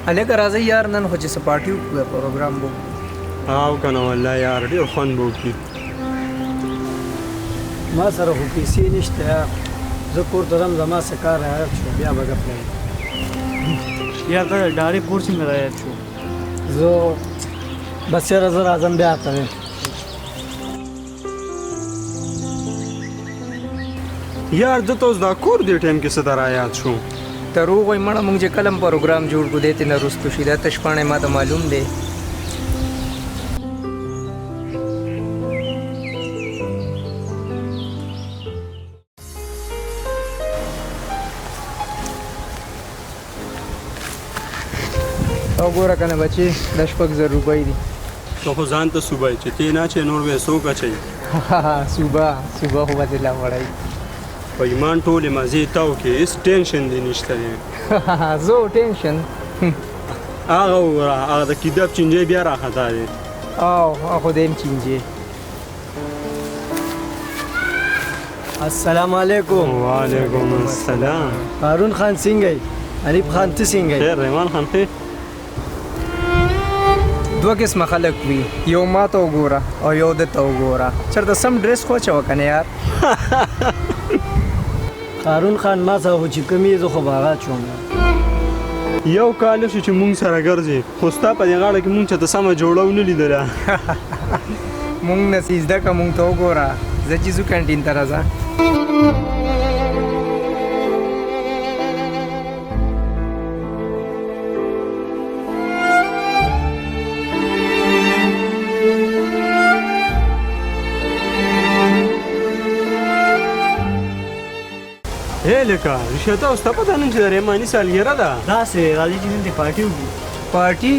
هلکه راځئ یار، نن خو چې څه پارټي وکړو، پروګرام به وکړو. او که نه والله یار ډېر خوند به وکړي. ما سره خو پیسې نشته یار، زه کور ته ځم، زما څه کار رایاد شو، بیا به ګپ لګوم. یار ته ډارې کور څنګه رایاد شو؟ زه بس یاره زه راځم بیا ته وایم. یار ده ته اوس دا کور دې ټایم کې څه ته رایاد شو؟ دروغ وایي مړه، مونږ چې کله هم پروګرام جوړ کړو دی ترې نه وروستو شي. دا تش پاڼی ما ته معلوم دی. او ګوره که نه بچې، دا 6000 روپۍ دي. ته خو ځان ته صوبه یې، چې تی نه اچوې نور به یې څوک اچوي؟ صوبه صوبه خو به دې لا وړی. په ایمان ټولې مزې تا وکړې، هېڅ ټینشن دې نشته دی. زه ټینشن؟ هغه وګوره، هغه د کیدب چینجی بیا راخطا دی. او هغه خو دی هم چینجی. السلام علیکم. وعلیکم السلام. هارون خان څنګه یې؟ حنیف خان ته څنګه یې؟ خیر رحمان خان خیر. دوه قسمه خلک وي، یو ما ته وګوره او یو ده ته وګوره. چېرته سم ډرس خو اچوه که نه یار. هارون خان ما سره خو چې کوم یې، زه خو به هغه اچوم. یو کال شو چې مونږ سره ګرځې، خو ستا په دې غاړه کې مونږ چېرته سمه جوړه ونه لیدله. مونږ نه څه زده که مونږ ته وګوره. زه چې ځو کانټین ته راځه. هی لکه رښتا اوس ته پته نن چې د رحماني سالګره ده. داسې راځي چې نن دې پارټي وکړو. پارټي؟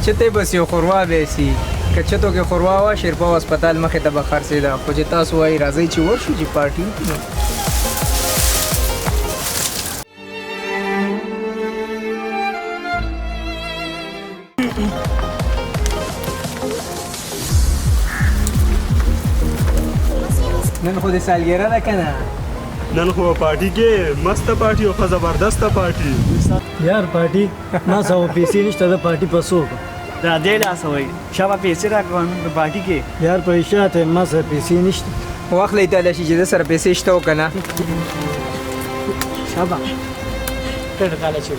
چې ته بس یو ښوروا به سي، که چتو کې ښوروا وه شیرپاو هسپتال مخې ته به خرڅېده، خو چې تاسو وایي راځئ چې ورشو چې پارټي وکړو. نن خو د سالګره ده که نه؟ نن خو پارټي کې مسته پارټي او ښه زبردسته پارټي. یار پارټي ما سره پیسې نشته، زه پارټي په څه وکړم؟ دا دې لاس وایي شابه پیسې راکړه نن په پارټي کې. یار په اشاره ته ما سره پیسې نشته. واخلئ تاله شي چې د سره پیسې شته او که نه. شابه ټټ تاله چې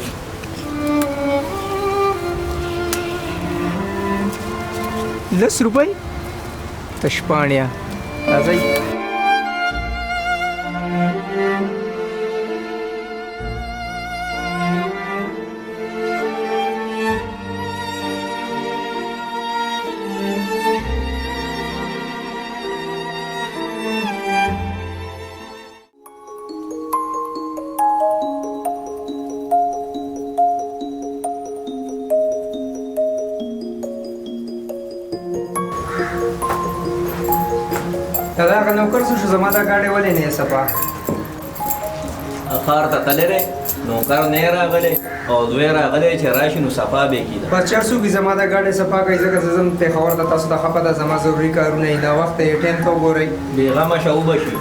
10 روپۍ تش پاڼیا. راځئ. دا هغه نوکر څه شو؟ زما دا ګاډی ولې نه یې صفا؟ ښار ته تللی دی، نوکر نه راغلی او دوی راغلی چې راشي نو صفا به کېده. بس چر څوک زما دا ګاډی صفا کوي، ځکه زه ځم پېښور ته. تاسو ته ښه پته زما ضروري کارونه یې، ناوخته یې، ټایم ته وګورئ. بېغمه شه، وبه شي.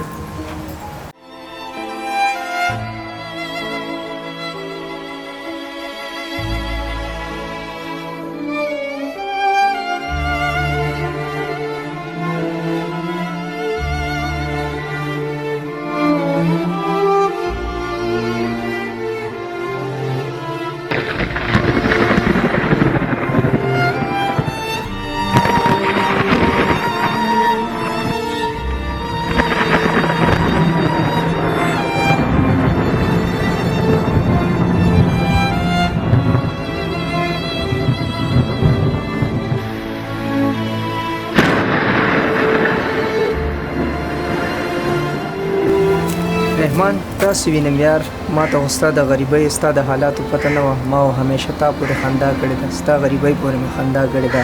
رحمان تاسو وینم یار، ما ته خو ستا د غریبۍ ستا د حالاتو پته نه وه. ما همیشه تا پورې خندا کړې ده، ستا غریبۍ پورې مې خندا کړې ده.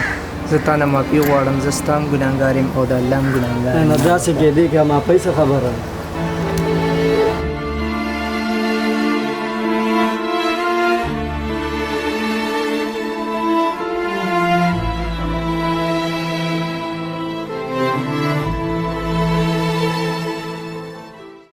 زه تا نه معافي غواړم، زه ستا هم ګناهګار یم او د الله هم ګناهګار یم. نه داسې کېدې که معافۍ څه خبره ده؟